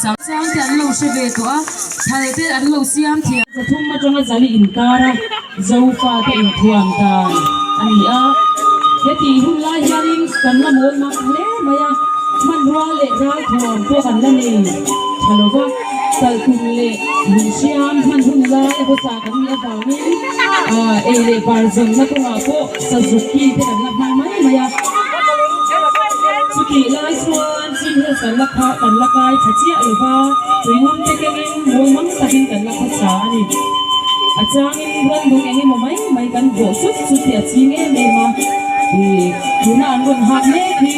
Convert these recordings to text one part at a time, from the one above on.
Sang te an lo hre ve tawh a, thal te an lo siam thiam. Zathum atanga zali inkar a Zofa te inthuam dan a ni a. Hetih hun lai hianin kan la mawl mang hle mai a, hmanrua leh ralthuam pawh kan la nei tha lo va, talhtum leh lunhriam hman hun lai a khawsa kan nih avangin ei leh bar zawnna kawngah pawh sazuk ki te kan la hmang mai mai a. Chutih lai chuan. Chin hill kan la kha kan la kai tha chiah lo va, tuingum te kengin mawl mang takin kan la khawsa a ni. A changin rawn lung eng emaw mai mai kan bawh sut sut hi a ching em em a, ih tuna an rawn hak mek hi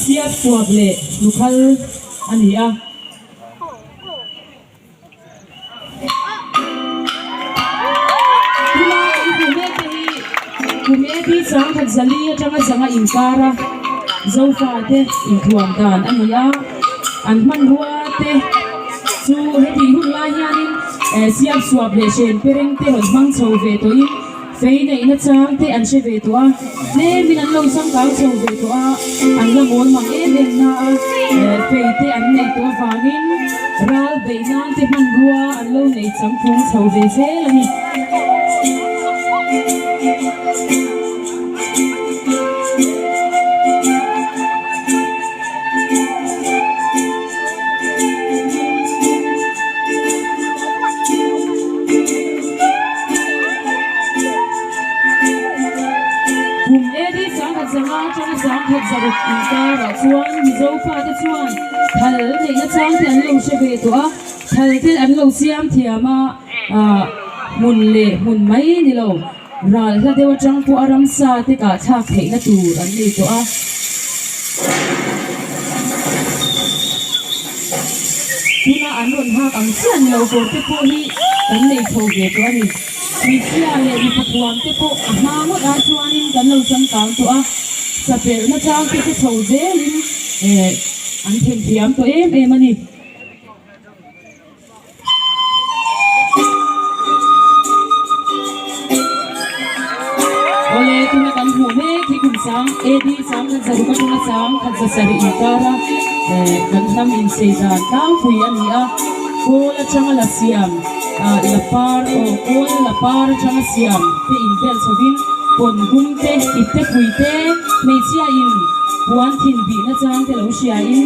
siap suap leh lukhal a ni a. Tuna kan hmuh mek te hi kum AP 10,000 zali atanga zanga inkar a Zofa te inthuam dan a ni a, an hmanrua te chu hetih hun lai hianin siam suap leh hren pereng te rawn hmang chho ve tawhin Fei neihna chang te an hre ve tawh a, tlemin an lo changkang chho ve tawh a, an la mawl mang em em na a, fei te an neih tawh avangin ral beih nan te hmanrua an lo nei changtlung chho ve zel a ni. Kum AD 1005 atanga 1006 inkarah chuan Mizo fate chuan thal neihna chang te an lo hre ve tawh a, thal te an lo siam thiam a, hmun leh hmun mai ni lo. Ral hla deuh atang pawh a ramsa te kah thlak theihna tur an nei tawh a. Tuna an rawn hak ang chiah ni lo kawr te pawh hi kan nei chho ve tawh a ni. Hmeichhia leh mipa thuam te pawh a hma ngawt ah chuanin kan lo changkang tawh a, chapelhna chang te chu chho zelin an themthiam tawh em em a ni. Awle tuna kan hmuh mek hi kum sang AD 1006 atanga 1007 inkara kan hnam insei dan tlangpui a ni a, kawl atanga la siam la par aw kawl la par atanga siam te inbel chhovin pawn dum te ipte pui te hmeichhia in puan thin bihna chang te lo hria in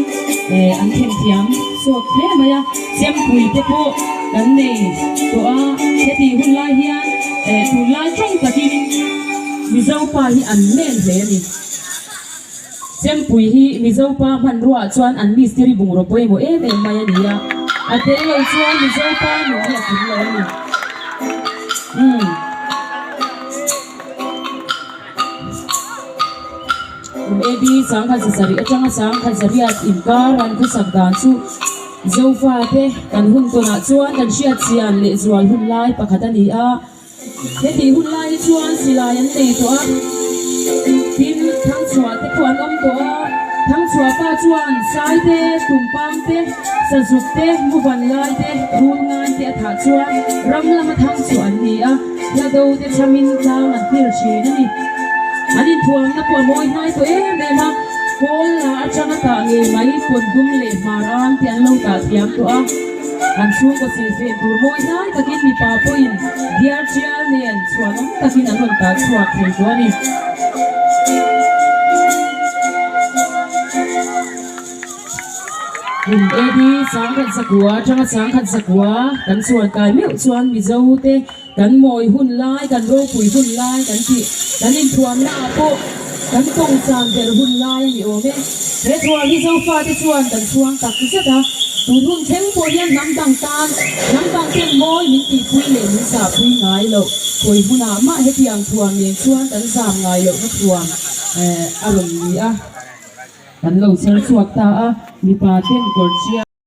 an themthiam sawt hle mai a. Chempui te pawh kan nei tawh a, hetih hun lai hian tunlai tawng takin Mizo pa hi an men hle a ni. Chempui hi Mizo pa hmanruaah chuan an mistiri bungraw pawimawh em em mai a ni a, a tel lo chuan Mizo pa nun hi a kim lo a ni. Umm. Kum AB 1007 atanga 1008 inkar an khawsak dan chu Zofate kan hun tawnah chuan kan hriat chian leh zual hun lai pakhat a ni a. Hetih hun lai hi chuan silai an nei tawh a, tin Thangchhuah te pawh an awm tawh a. Thangchhuah pa chuan sai te, tumpang te, sazuk te, muvan lai te, rul ngai te a thah chuan ram lama thangchhuah an ni a. Hla do te thamin tlang an tir thin a ni. An inthuamna pawh a mawi hnai tawh em em a, kawl la atanga tah ngei mai pawn dum leh hmar ang te an lo tah thiam tawh a. An chhungkaw silfen tur mawi hnai takin mipa pawhin diar tial nen chhuanawm takin an rawn tah chhuak thei tawh a ni. Kum AD 1009 atanga 1009 kan chuan kai meuh chuan Mizo te kan mawi hun lai, kan ropui hun lai kan tih, kan inthuamna ah pawh kan tawng chan ber hun lai a ni awm e. He thuam hi Zofate chuan kan chhuang tak zet a, tun hun thleng pawh hian hnam dang tan, hnam dang ten mawi min tihpui leh min zahpui ngai loh, khawi hmunah mah hetiang thuam nen chuan kan zam ngai lohna thuam a rawn ni a. Kan lo chher chhuak ta a, mipa ten kawr chiah.